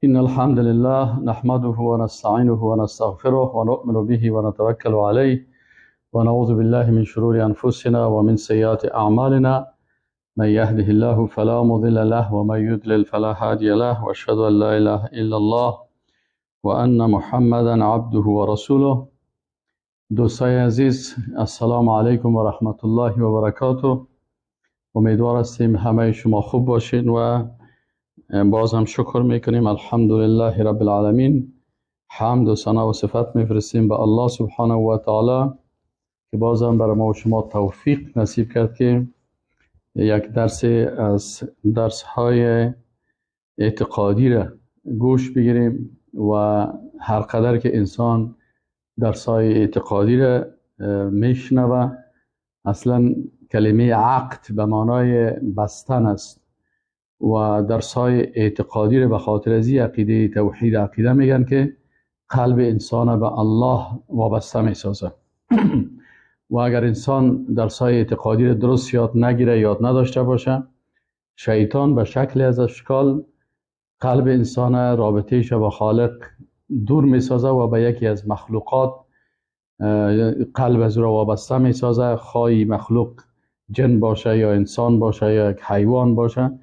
إن الحمد لله نحمده ونستعينه ونستغفره ونؤمن به ونتوكل عليه ونعوذ بالله من شرور أنفسنا ومن سيئات أعمالنا، من يهده الله فلا مضل له ومن يضلل فلا هادي له، وأشهد أن لا إله إلا الله وأن محمدا عبده ورسوله. دوستای عزیز، السلام علیکم و رحمت الله و برکاته. امیدوار هستیم همه شما خوب باشین و باز هم شکر میکنیم. الحمدلله رب العالمین. حمد و ثنا و صفت میفرستیم به الله سبحانه و تعالی که باز هم برای ما و شما توفیق نصیب کرد که یک درس از درس های اعتقادی را گوش بگیریم و هر قدر که انسان درس های اعتقادی را میشنوه، اصلا کلمه عقد به معنای بستن است و درس های اعتقادی را به خاطر از عقیده توحید عقیده میگن که قلب انسان به الله وابسته میسازه و اگر انسان درس های اعتقادی را درست یاد نگیره، یاد نداشته باشه، شیطان به شکل از اشکال قلب انسان رابطه‌اش با خالق دور میسازه و به یکی از مخلوقات قلب از را وابسته میسازه، خواهی مخلوق جن باشه یا انسان باشه یا یک حیوان باشه.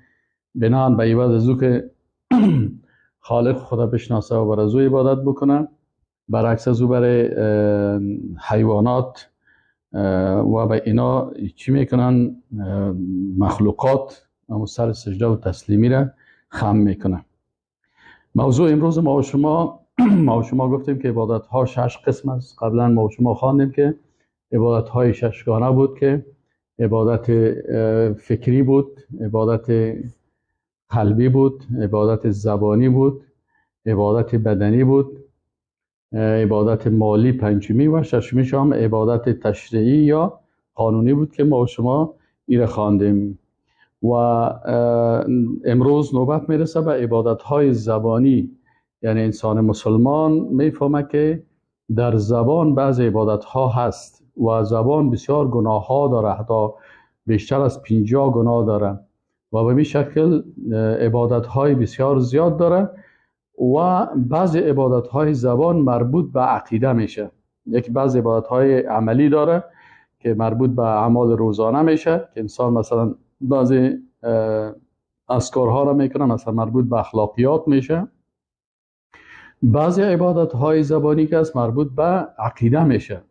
بنابراین به عوض از او که خالق خدا بشناسه و بر از او عبادت بکنه، برعکس از او برای حیوانات و به اینا چی میکنن؟ مخلوقات اما سر سجده و تسلیمی را خم میکنن. موضوع امروز ما و شما گفتیم که عبادت ها 6 قسم است. قبلا ما و شما خواندیم که عبادت های ششگانه بود که عبادت فکری بود، عبادت قلبی بود، عبادت زبانی بود، عبادت بدنی بود، عبادت مالی پنجمی و ششمیش هم عبادت تشریعی یا قانونی بود که ما و شما ایره خواندیم. و امروز نوبت میرسه به عبادت های زبانی. یعنی انسان مسلمان میفهمه که در زبان بعض عبادت ها هست و زبان بسیار گناه ها داره، حتی بیشتر از 50 گناه داره و به این شکل عبادت های بسیار زیاد داره و بعض عبادت های زبان مربوط به عقیده میشه. یکی بعض عبادت های عملی داره که مربوط به اعمال روزانه میشه که انسان مثلا بعضی اذکارها را میکنه، مثلا مربوط به اخلاقیات میشه. بعضی عبادت های زبانی که است مربوط به عقیده میشه،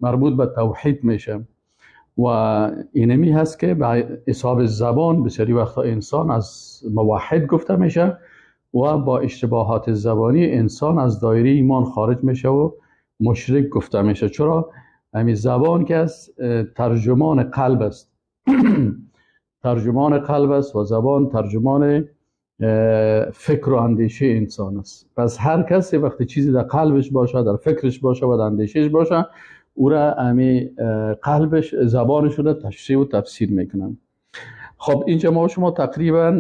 مربوط به توحید میشه و اینمی هست که به حساب زبان بسیاری وقتا انسان از موحد گفته میشه و با اشتباهات زبانی انسان از دایره ایمان خارج میشه و مشرک گفته میشه. چرا؟ همین زبان که است ترجمان قلب است ترجمان قلب است و زبان ترجمان فکر و اندیشه انسان است. پس هر کسی وقتی چیزی در قلبش باشه، در فکرش باشه و در اندیشهش باشه، او را امی قلبش زبانش را تشریح و تفسیر میکنن. خب اینجا ما شما تقریبا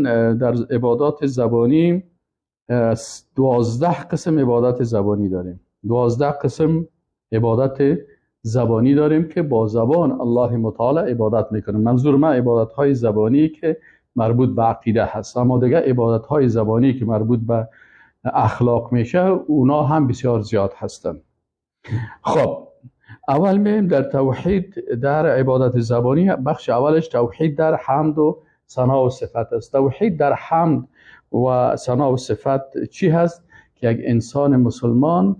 در عبادات زبانی 12 قسم عبادت زبانی داریم. 12 قسم عبادت زبانی داریم که با زبان الله متعال عبادت میکنیم. منظور من عبادت های زبانی که مربوط به عقیده هست، اما دیگه عبادت های زبانی که مربوط به اخلاق میشه اونا هم بسیار زیاد هستن. خب اول میایم در توحید در عبادت زبانی. بخش اولش توحید در حمد و ثنا و صفت است. توحید در حمد و ثنا و صفت چی هست؟ که یک انسان مسلمان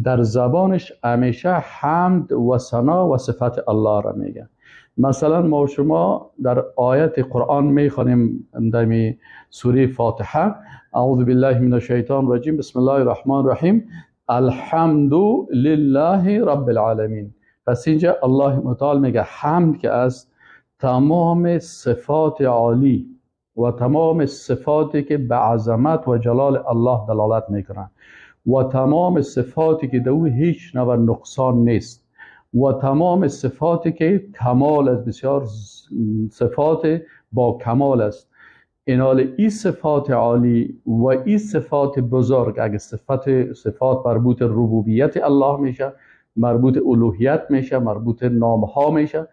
در زبانش همیشه حمد و ثنا و صفت الله را میگه. مثلا ما و شما در آیت قرآن میخوانیم در سوره فاتحه، اعوذ بالله من الشیطان الرجیم، بسم الله الرحمن الرحیم، الحمد لله رب العالمین. پس اینجا الله متعال میگه حمد که از تمام صفات عالی و تمام صفاتی که به عظمت و جلال الله دلالت میکنن و تمام صفاتی که در او هیچ نوع نقصان نیست و تمام صفاتی که کمال است، بسیار صفات با کمال است. اینال این صفات عالی و این صفات بزرگ، اگه صفات مربوط ربوبیت الله میشه، مربوط الوهیت میشه، مربوط نامها میشه،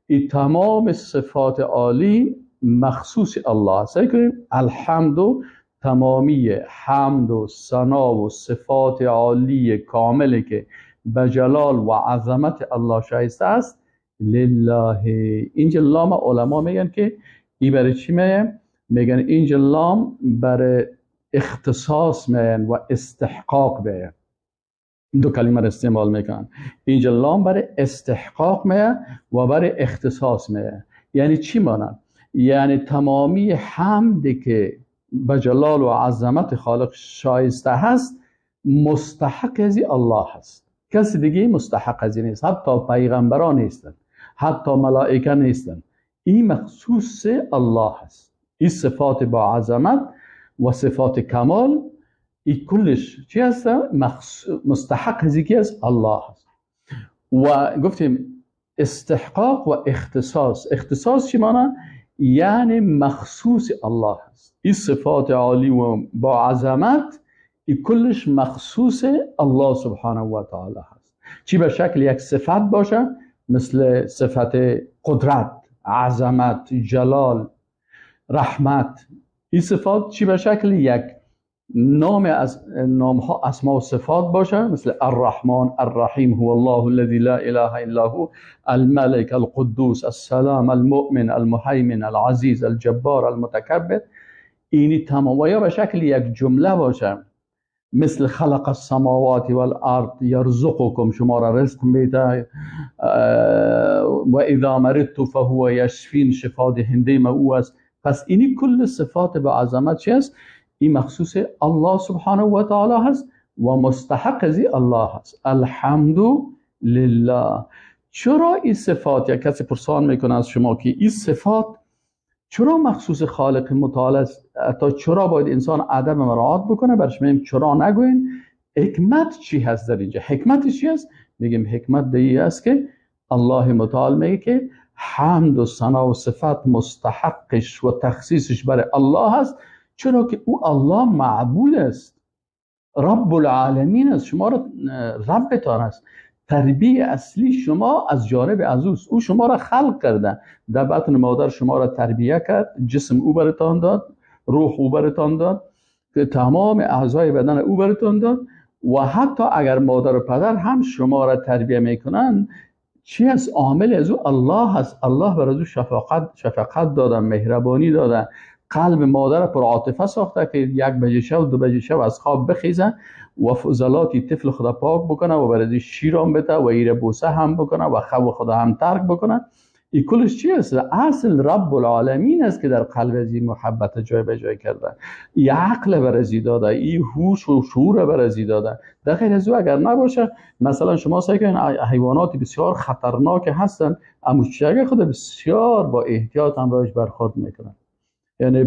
این تمام صفات عالی مخصوص الله است. الحمد تمامی حمد و ثنا و صفات عالی کاملی که به جلال و عظمت الله شایسته است لله. اینجا لام علما میگن که ای برای چی میگن؟ میگن اینجا لام برای اختصاص میگن و استحقاق میگن. این دو کلمه را استعمال میکنن. اینجا لام برای استحقاق میگن و برای اختصاص میگن. یعنی چی معنی؟ یعنی تمامی حمد که به جلال و عظمت خالق شایسته هست مستحق از الله هست. کسی دیگه مستحق از این نیست، حتی پیغمبران نیستن، حتی ملائکه نیستن. این مخصوص الله هست. این صفات با عظمت و صفات کمال این کلش چی هست؟ مستحق از کی است؟ الله هست. و گفتیم استحقاق و اختصاص. اختصاص چی معنی؟ یعنی مخصوص الله هست. این صفات عالی و با عظمت این کلش مخصوص الله سبحانه و تعالی هست. چی به شکل یک صفت باشه، مثل صفت قدرت، عظمت، جلال، رحمت، این صفات چی به شکل یک نام از نامها اسما و صفات باشه، مثل الرحمن، الرحیم، هو الله الذي لا اله الا هو، الملك، القدوس، السلام، المؤمن، المهیمن، العزیز، الجبار، المتکبر. اینی تمام. و یا به شکل یک جمله باشه، مثل خلق السماوات والارض یرزقکم، شما را رزق میده، و اذا مرضت فهو یشفین، شفا دهنده ما او است. پس اینی کل صفات با عظمت چی است؟ این مخصوص الله سبحانه و تعالی هست و مستحق از الله هست. الحمد لله. چرا این صفات، یا کسی پرسان میکنه از شما که این صفات چرا مخصوص خالق متعال است، تا چرا باید انسان ادب مراعات بکنه؟ برش میگیم چرا نگوین، حکمت چی هست در اینجا؟ حکمت چی هست؟ میگیم حکمت دی است که الله متعال میگه که حمد و ثنا و صفت مستحقش و تخصیصش برای الله هست، چرا که او الله معبود است، رب العالمین است، شما را ربتان است. تربیه اصلی شما از جانب از اوست، او شما را خلق کرده، در بطن مادر شما را تربیه کرد، جسم او برتان داد، روح او برتان داد، تمام اعضای بدن او برتان داد. و حتی اگر مادر و پدر هم شما را تربیه میکنن، چی از عامل از او؟ الله هست. الله بر از او شفقت داده، مهربانی داده، قلب مادر پر عاطفه ساخته که 1 بجه شب 2 بجه شب از خواب بخیزه و فضلات طفل خدا پاک بکنه و برای شیرام بده و ایره بوسه هم بکنه و خو خدا هم ترک بکنه. این کلش چی است؟ اصل رب العالمین است که در قلب از این محبت جای به جای کرده، این عقل برازی داده، این هوش و شعور برازی داده. در غیر از او اگر نباشه، مثلا شما سعی کنین حیوانات بسیار خطرناک هستن، اما چیزی خود بسیار با احتیاط همراهش برخورد میکنن. یعنی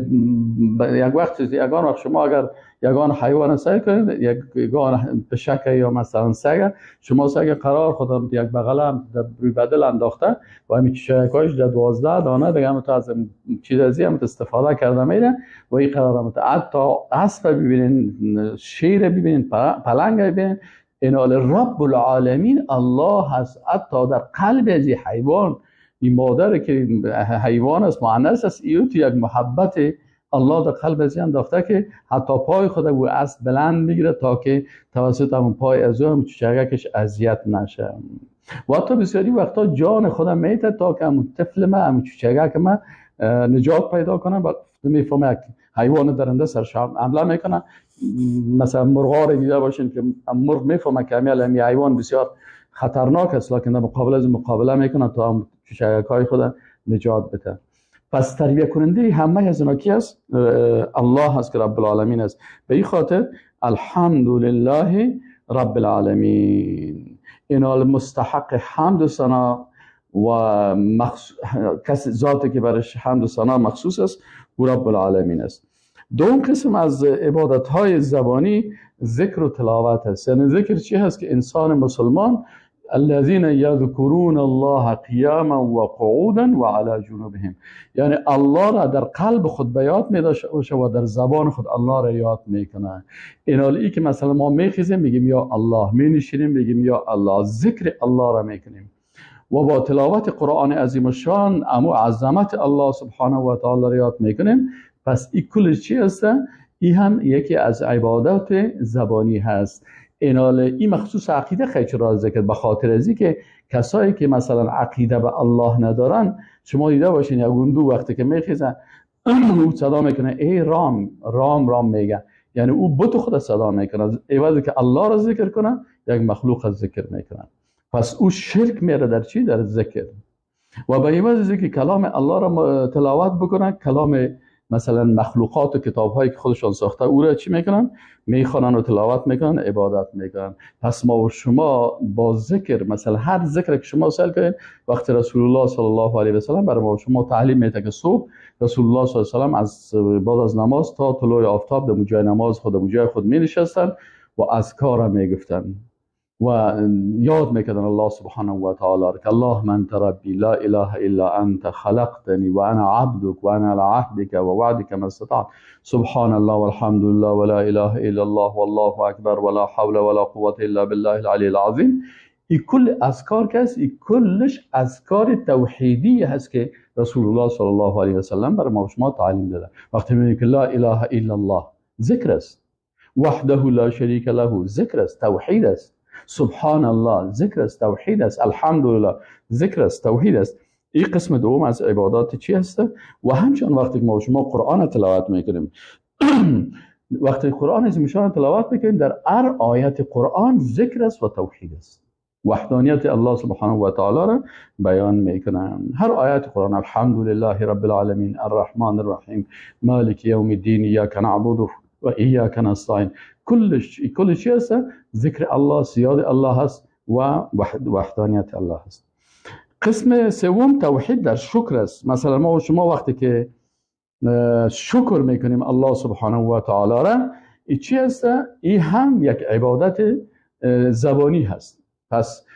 یک وقت یگان وقت شما اگر یگان حیوان سعی کنید، یگان پشک یا مثلا سگ، شما سگ قرار خود یک بغل در روی بدل انداخته و همین چشایکایش در 12 دانه دیگه هم تو از چیز ازی هم استفاده کرده میره و این قرار هم حتی اسب ببینین، شیر ببینین، پلنگ ببینین، اینال رب العالمین الله هست. حتی در قلب از حیوان، این مادر که حیوان است، مؤنث است، ایو تو یک محبت الله در قلب از انداخته که حتی پای خود او اسب بلند میگیره تا که توسط همون پای از او هم چشگکش اذیت نشه. و حتی بسیاری وقتا جان خودم میته تا که همون طفل ما، همون چشگک ما نجات پیدا کنه. بعد میفهمه یک حیوان درنده سرش حمله میکنه. مثلا مرغا رو دیده باشین که مرغ میفهمه که همین حیوان بسیار خطرناک است، لکن در مقابله از مقابله میکنه تا هم چشگک‌های خود نجات بده. پس تربیه کننده همه از اینا کی است؟ الله هست که رب العالمین است. به این خاطر الحمدلله رب العالمین، اینا مستحق حمد و ثنا و کس ذاتی که برش حمد و ثنا مخصوص است او رب العالمین است. دوم قسم از عبادت های زبانی ذکر و تلاوت است. یعنی ذکر چی هست؟ که انسان مسلمان الذين يذكرون الله قياما وقعودا وعلى جنوبهم، یعنی الله را در قلب خود به یاد می داشته باشه و در زبان خود الله را یاد میکنه. این حالی که مثلا ما میخیزیم میگیم یا الله، می نشینیم میگیم یا الله، ذکر الله را میکنیم و با تلاوت قرآن عظیم الشان امو عظمت الله سبحانه و تعالی را یاد میکنیم. پس این کل چی هست؟ این هم یکی از عبادات زبانی هست. این مخصوص عقیده خیلی چرا ذکر، به خاطر از که کسایی که مثلا عقیده به الله ندارن، شما دیده باشین یا گندو وقتی که میخیزن او صدا میکنه ای رام رام رام میگه، یعنی او بت خود صدا میکنه، عوض که الله را ذکر کنه یک مخلوق را ذکر میکنه. پس او شرک میره در چی؟ در ذکر. و به عوض که کلام الله را تلاوت بکنه، کلام مثلا مخلوقات و کتاب هایی که خودشان ساخته او را چی میکنن؟ میخوانن و تلاوت میکنن، عبادت میکنن. پس ما و شما با ذکر، مثلا هر ذکر که شما سأل کنین، وقتی رسول الله صلی الله علیه و سلم برای ما و شما تعلیم میده که صبح رسول الله صلی الله علیه و سلم از بعد از نماز تا طلوع آفتاب در جای نماز خود، جای خود می نشستن و اذکار میگفتن و یاد میکردن الله سبحانه و تعالی که اللهم انت ربی لا اله الا انت خلقتنی و انا عبدک و انا على عهدک و وعدک ما استطعت سبحان الله والحمد لله ولا اله الا الله والله اکبر ولا حول ولا قوة الا بالله العلی العظیم. این کل اذکار که هست، این کلش اذکار توحیدی هست که رسول الله صلی الله علیه و سلم برای ما شما تعلیم داده. وقتی میگه که لا اله الا الله ذکر است، وحده لا شریک له ذکر است، توحید است، سبحان الله ذکر است، توحید است، الحمدلله ذکر است، توحید است. این قسم دوم از عبادات چی هست؟ و همچنین وقتی که ما شما قرآن تلاوت میکنیم، وقتی قرآن از میشان تلاوت میکنیم، در هر آیت قرآن ذکر است و توحید است، وحدانیت الله سبحانه و تعالی را بیان میکنن. هر آیت قرآن الحمدلله رب العالمین الرحمن الرحیم مالک یوم الدین ایاک نعبد و ایاک نستعین، کل چی هست؟ ذکر الله، سیاد الله هست و وحدانیت الله هست. قسم سوم توحید در شکر است. مثلا ما و شما وقتی که شکر میکنیم الله سبحانه و تعالی را، ای چی هست؟ ای هم یک عبادت زبانی هست. پس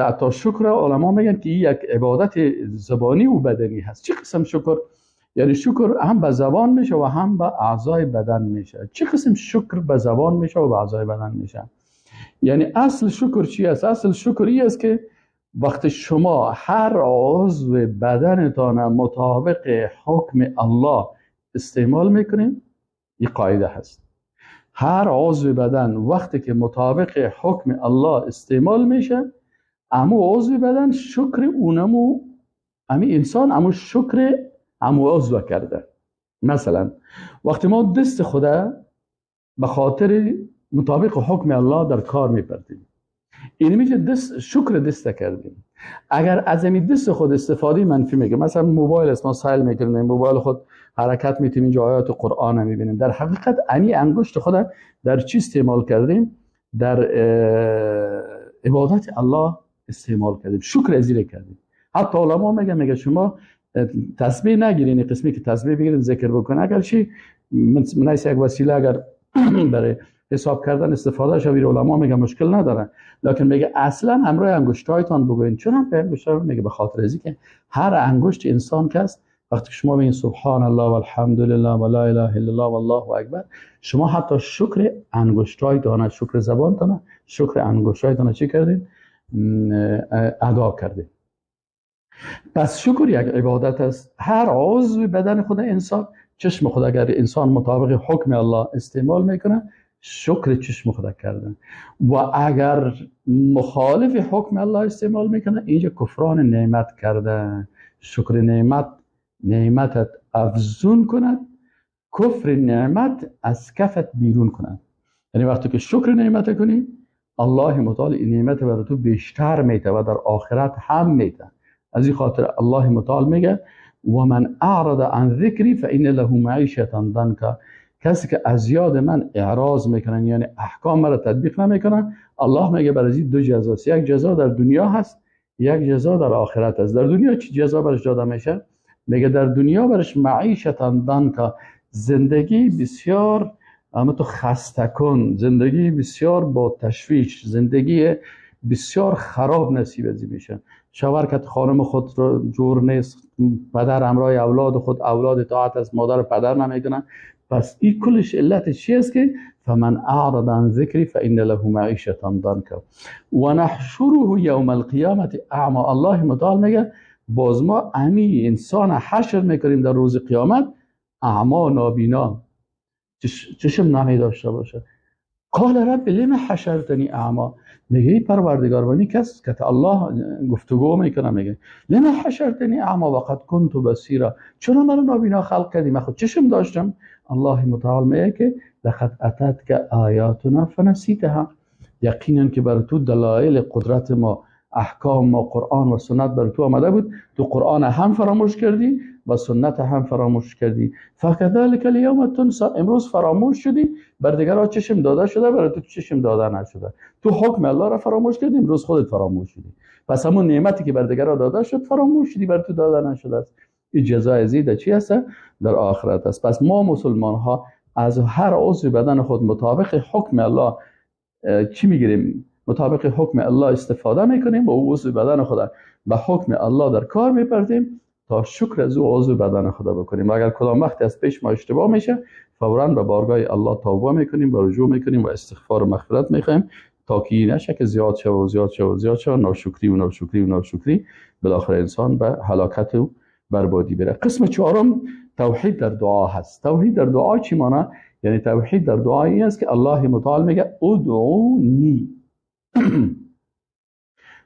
حتی شکر علما میگن که یک عبادت زبانی و بدنی هست. چه قسم شکر؟ یعنی شکر هم به زبان میشه و هم به اعضای بدن میشه. چه قسم شکر به زبان میشه و به اعضای بدن میشه؟ یعنی اصل شکر چی است؟ اصل شکر این است که وقتی شما هر عضو بدنتان مطابق حکم الله استعمال میکنین، این قاعده هست. هر عضو بدن وقتی که مطابق حکم الله استعمال میشه، امو عضو بدن شکر اونمو، امی انسان امو شکر امو عضو کرده. مثلا وقتی ما دست خدا به خاطر مطابق حکم الله در کار میپردیم، این میشه دست شکر دست کردیم. اگر از این دست خود استفاده منفی میگه، مثلا موبایل است، ما سایل میکنیم موبایل خود حرکت میتیم، اینجا آیات قرآن میبینیم، در حقیقت امی انگشت خود در چی استعمال کردیم؟ در عبادت الله استعمال کردیم، شکر از این کردیم. حتی علما میگه شما تسبیح نگیرین، قسمی که تسبیح بگیرین ذکر بکنه، اگر چی من یک وسیله اگر برای حساب کردن استفاده شوید، علما میگه مشکل نداره، لکن میگه اصلا همراه انگشتایتان بگوین. چون هم به انگشتای میگه؟ به خاطر از اینکه هر انگشت انسان که است، وقتی شما بگین سبحان الله والحمدلله و لا اله الا الله والله اکبر، شما حتی شکر انگشتایتان، شکر زبانتان، شکر انگشتایتان چی کردین؟ ادا کردین. پس شکر یک عبادت است. هر عضو بدن خود انسان، چشم خود اگر انسان مطابق حکم الله استعمال میکنه، شکر چشم خود کردن، و اگر مخالف حکم الله استعمال میکنه، اینجا کفران نعمت کرده. شکر نعمت، نعمتت افزون کند، کفر نعمت از کفت بیرون کند. یعنی وقتی که شکر نعمت کنی، الله متعال این نعمت برای تو بیشتر میده و در آخرت هم میده. از این خاطر الله متعال میگه و من اعرض عن ذکری فان له معیشة ضنکا، کسی که از یاد من اعراض میکنن، یعنی احکام مرا تطبیق نمیکنن، الله میگه برای دو جزاست، یک جزا در دنیا هست، یک جزا در آخرت هست. در دنیا چی جزا برش داده میشه؟ میگه در دنیا برش معیشة ضنکا، زندگی بسیار اما تو خسته کن، زندگی بسیار با تشویش، زندگی بسیار خراب نصیب ازی میشه. شوهر که خانم خود رو جور نیست، پدر همراه اولاد خود، اولاد اطاعت از مادر و پدر نمیکنن. پس این کلش علت چی است که فمن اعرض عن ذکری فان له معیشة ضنکا و نحشره یوم القیامة اعمی. الله متعال میگه باز ما امی انسان حشر میکنیم در روز قیامت اعما، نابینا. چشم نمی داشته باشه. قال رب لما حشرتنی اعما، میگه ای پروردگار، با این کس که الله گفتگو میکنه، میگه لما حشرتنی اعما وقد كنت بصیرا، چرا منو نابینا خلق کردی؟ من خود چشم داشتم. الله متعال میگه که لقد اتتک آیاتنا فنسیتها، یقینا که بر تو دلایل قدرت ما، احکام ما، قرآن و سنت بر تو آمده بود، تو قرآن هم فراموش کردی و سنت هم فراموش کردی. فکذلک الیوم تنسی، امروز فراموش شدی، بر دیگران چشم داده شده، بر تو چشم داده نشده. تو حکم الله را فراموش کردی، امروز خودت فراموش شدی. پس همون نعمتی که بر دیگران داده شد فراموش شدی، بر تو داده نشده است. این جزای ازی چی هست؟ در آخرت است. پس ما مسلمان ها از هر عضو بدن خود مطابق حکم الله چی میگیریم؟ مطابق حکم الله استفاده میکنیم و او عضو بدن خود به حکم الله در کار میپردیم تا شکر از او عضو بدن خدا بکنیم. و اگر کدام وقتی از پیش ما اشتباه میشه، فوراً به بارگاه الله توبه میکنیم و رجوع میکنیم و استغفار و مغفرت میخوایم تا که نشه که زیاد شه و زیاد شه و زیاد شه و ناشکری و ناشکری و ناشکری، بالاخره انسان به هلاکت و بربادی بره. قسم چهارم توحید در دعا هست. توحید در دعا چی معنی؟ یعنی توحید در دعا این است که الله متعال میگه ادعونی.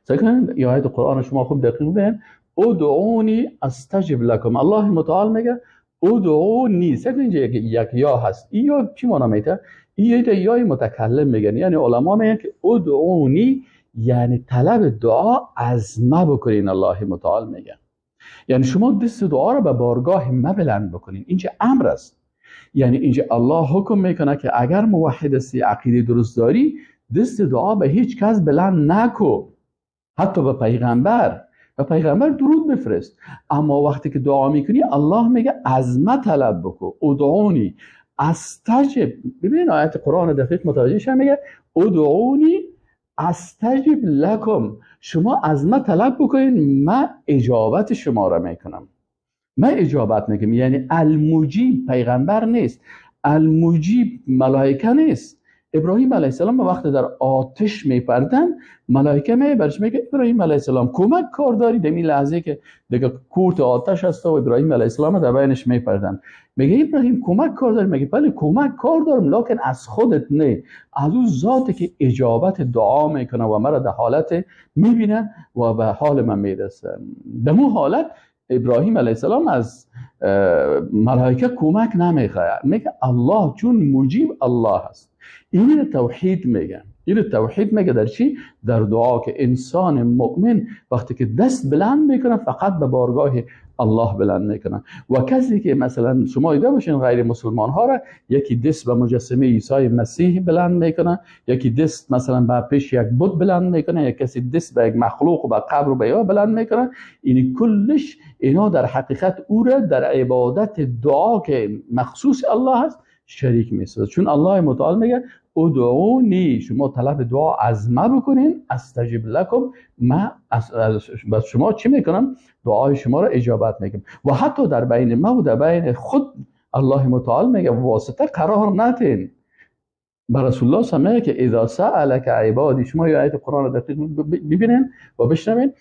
سکن یا آیت قرآن شما خوب دقیق ببینید، ادعونی استجب لکم. الله متعال میگه ادعونی. سکن اینجا یک یا هست. این یا چی معنی میده؟ این یای متکلم میگن، یعنی علما میگن که ادعونی یعنی طلب دعا از ما بکنین. الله متعال میگه یعنی شما دست دعا رو به بارگاه ما بلند بکنین. اینجا امر است، یعنی اینجا الله حکم میکنه که اگر موحد هستی، عقیده درست داری، دست دعا به هیچ کس بلند نکو، حتی به پیغمبر. به پیغمبر درود بفرست، اما وقتی که دعا میکنی الله میگه از ما طلب بکو، ادعونی استجب. ببینید آیت قرآن دقیق متوجه شم، میگه ادعونی استجب لکم، شما از ما طلب بکنین، من اجابت شما را میکنم. من اجابت میکنم، یعنی المجیب پیغمبر نیست، المجیب ملائکه نیست. ابراهیم علیه السلام وقتی در آتش میپردن، ملائکه می برش میگه ابراهیم علیه السلام کمک کار داری؟ در این لحظه که دیگه کورت آتش هست و ابراهیم علیه السلام در بینش میپردن، میگه ابراهیم کمک کار داری؟ میگه بله کمک کار دارم، لکن از خودت نه، از اون ذاتی که اجابت دعا میکنه و مرا در حالت میبینه و به حال من میرسه. در اون حالت ابراهیم علیه السلام از ملائکه کمک نمیخواد، میگه الله، چون مجیب الله هست. این توحید میگه، این توحید میگه در چی؟ در دعا، که انسان مؤمن وقتی که دست بلند میکنه فقط به بارگاه الله بلند میکنه. و کسی که مثلا شما دیده باشین غیر مسلمان ها را، یکی دست به مجسمه عیسی مسیح بلند میکنه، یکی دست مثلا به پیش یک بت بلند میکنه، یک کسی دست به یک مخلوق و به قبر و به یا بلند میکنه. این کلش اینا در حقیقت او را در عبادت دعا که مخصوص الله هست شریک میسازه. چون الله متعال میگه ادعونی، شما طلب دعا از ما بکنین، استجب لکم، ما از شما چی میکنم؟ دعای شما را اجابت میکنم. و حتی در بین ما و در بین خود الله متعال میگه واسطه قرار ندین. بر رسول الله صلی الله علیه و که اذا سألک عبادی، شما یه آیت قرآن رو دقیق ببینین و بشنوین،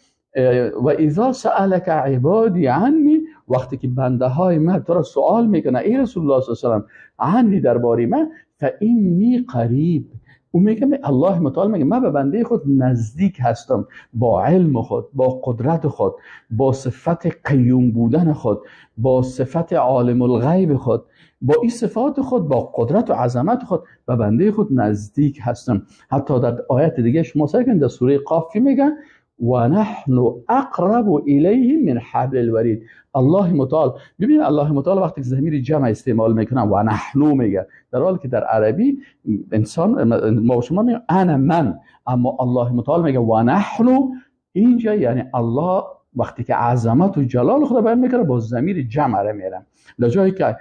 و اذا سألک عبادی عنی، وقتی که بنده های من تو را سوال میکنه ای رسول الله صلی الله علیه و سلم، عنی درباره من، فانی قریب، او میگه الله متعال میگه من به بنده خود نزدیک هستم، با علم خود، با قدرت خود، با صفت قیوم بودن خود، با صفت عالم الغیب خود، با این صفات خود، با قدرت و عظمت خود به بنده خود نزدیک هستم. حتی در آیت دیگه شما سعی کنید در سوره قاف میگه و نحن اقرب الیه من حبل الورید. الله متعال، ببین الله متعال وقتی که ضمیر جمع استعمال میکنه و نحن میگه، در حالی که در عربی انسان ما شما میگه انا من، اما الله متعال میگه و نحن، اینجا یعنی الله وقتی که عظمت و جلال خدا بیان میکنه با ضمیر جمع را میره، در جایی که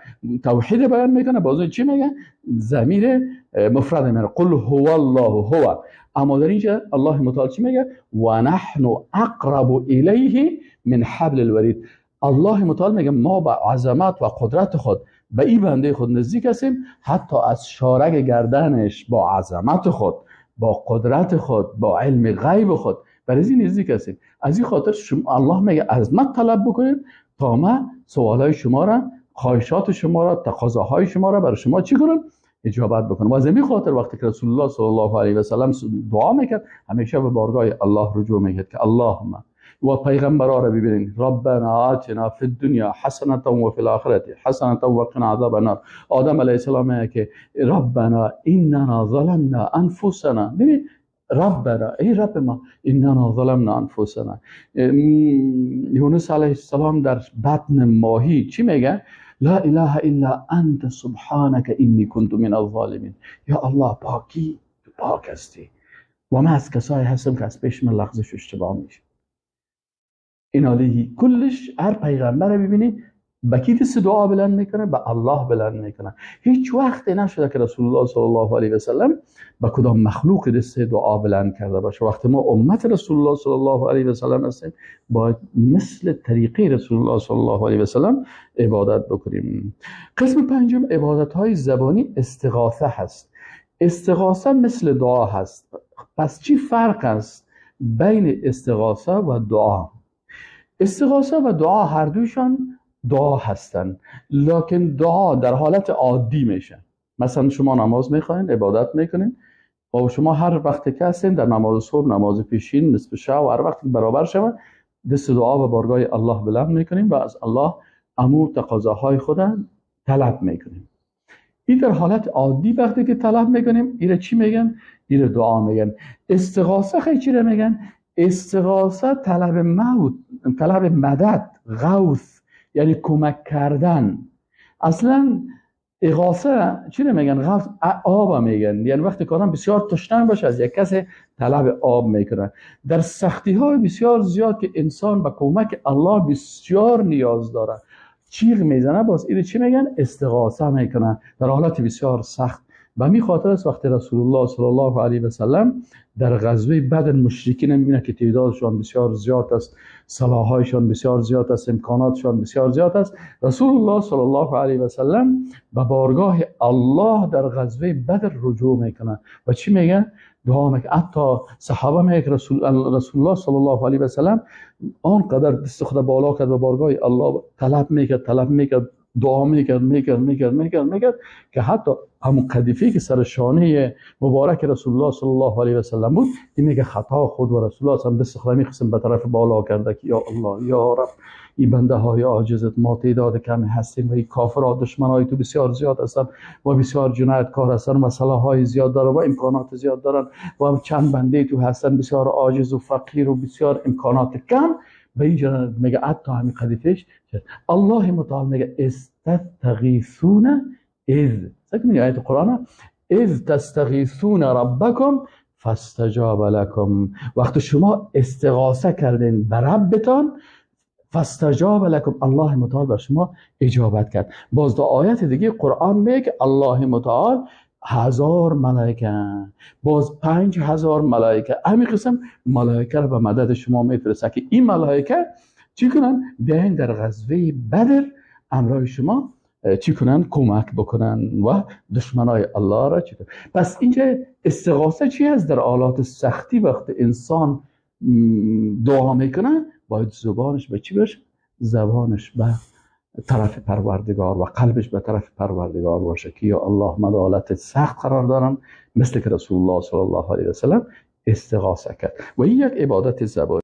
توحید بیان میکنه باز چی میگه؟ ضمیر مفرد میره، قل هو الله هو. اما در اینجا الله متعال چی میگه؟ و نحن اقرب الیه من حبل الورید. الله متعال میگه ما با عظمت و قدرت خود به این بنده خود نزدیک هستیم، حتی از شارگ گردنش با عظمت خود، با قدرت خود، با علم غیب خود برای این نزدیک هستیم. از این خاطر شما الله میگه از من طلب بکنید تا من سوالهای شما را، خواهشات شما را، تقاضاهای شما را برای شما چی کنم؟ اجابت بکنه. و از این خاطر وقتی که رسول الله صلی الله علیه و سلم دعا میکرد همیشه به بارگاه الله رجوع میکرد که اللهم، و پیغمبرا را ببینید، ربنا آتنا فی الدنیا حسنه و فی الاخره حسنه و قنا عذاب النار. آدم علیه السلام میگه که ربنا اننا ظلمنا انفسنا، ببین ربنا ای رب ما، اننا ظلمنا انفسنا. یونس علیه السلام در بطن ماهی چی میگه؟ لا اله الا انت سبحانك انی كنت من الظالمین. یا الله پاکی، تو پاک هستی و من از کسایی هستم که از پیش من لغزش اشتباه میشه. این علیه کلش هر پیغمبر رو ببینی به کی دست دعا بلند میکنه؟ به الله بلند میکنه. هیچ وقت نشده که رسول الله صلی الله علیه و سلم به کدام مخلوق دست دعا بلند کرده باشه. وقتی ما امت رسول الله صلی الله علیه و سلم هستیم باید مثل طریقه رسول الله صلی الله علیه و سلم عبادت بکنیم. قسم پنجم عبادت های زبانی استغاثه هست. استغاثه مثل دعا هست. پس چی فرق است بین استغاثه و دعا؟ استغاثه و دعا هر دویشان دعا هستند، لکن دعا در حالت عادی میشه. مثلا شما نماز میخواین، عبادت میکنین و شما هر وقت که هستین در نماز صبح، نماز پیشین، نصف شب و هر وقت برابر شود دست دعا به بارگاه الله بلند میکنیم و از الله امور تقاضاهای خود طلب میکنیم. این در حالت عادی وقتی که طلب میکنیم این چی میگن؟ این دعا میگن. استغاثه خیلی چی میگن؟ استغاثه طلب موت، طلب مدد، غوث، یعنی کمک کردن. اصلا اغاثه چی میگن؟ غوث آب میگن، یعنی وقتی که آدم بسیار تشنه باشه از یک کسی طلب آب میکنه. در سختی های بسیار زیاد که انسان به کمک الله بسیار نیاز داره چیغ میزنه، باز اینو چی میگن؟ استغاثه میکنه در حالت بسیار سخت. به می خاطر است وقتی رسول الله صلی الله علیه و سلم در غزوه بدر مشرکین میبینه که تعدادشان بسیار زیاد است، سلاح‌هایشان بسیار زیاد است، امکاناتشان بسیار زیاد است، رسول الله صلی الله علیه و سلم به بارگاه الله در غزوه بدر رجوع میکنه و چی میگه؟ دعا میکنه. حتی صحابه میگه رسول الله صلی الله علیه و سلم آنقدر دست خود بالا کرد و بارگاه الله طلب میکرد، طلب میکرد، دعا میکرد میکرد میکرد میکرد میکرد که حتی همون قدیفه که سر شانه مبارک رسول الله صلی الله علیه و سلم بود، این میگه خطا خود و رسول الله صلی الله علیه و سلم دست خود به طرف بالا کرده که یا الله، یا رب، این بنده های عاجزت، ما تعداد کمی هستیم و این کافرها دشمنای تو بسیار زیاد هستن و بسیار جنایتکار هستن و سلاح‌های زیاد دارن و امکانات زیاد دارن و چند بنده تو هستن بسیار عاجز و فقیر و بسیار امکانات کم. به اینجا میگه حتی همین قدیفش الله متعال میگه استغیثون اذ، سکنی آیت قرآن، اذ تستغیثون ربکم فاستجاب لکم. وقتی شما استغاثه کردین به ربتان فاستجاب لکم، الله متعال بر شما اجابت کرد. باز در آیت دیگه قرآن میگه الله متعال 1000 ملائکه، باز 5000 ملائکه، همین قسم ملائکه رو به مدد شما میفرسته که این ملائکه چی کنن؟ بیاین در غزوه بدر امرای شما چی کنن؟ کمک بکنن و دشمنای الله را چی کنن. پس اینجا استغاثه چی هست؟ در آلات سختی وقت انسان دعا میکنه باید زبانش به چی باشه؟ زبانش به طرف پروردگار و قلبش به طرف پروردگار باشه که یا الله من حالت سخت قرار دارم، مثل که رسول الله صلی الله علیه و سلم استغاثه کرد. و این یک عبادت زبانی.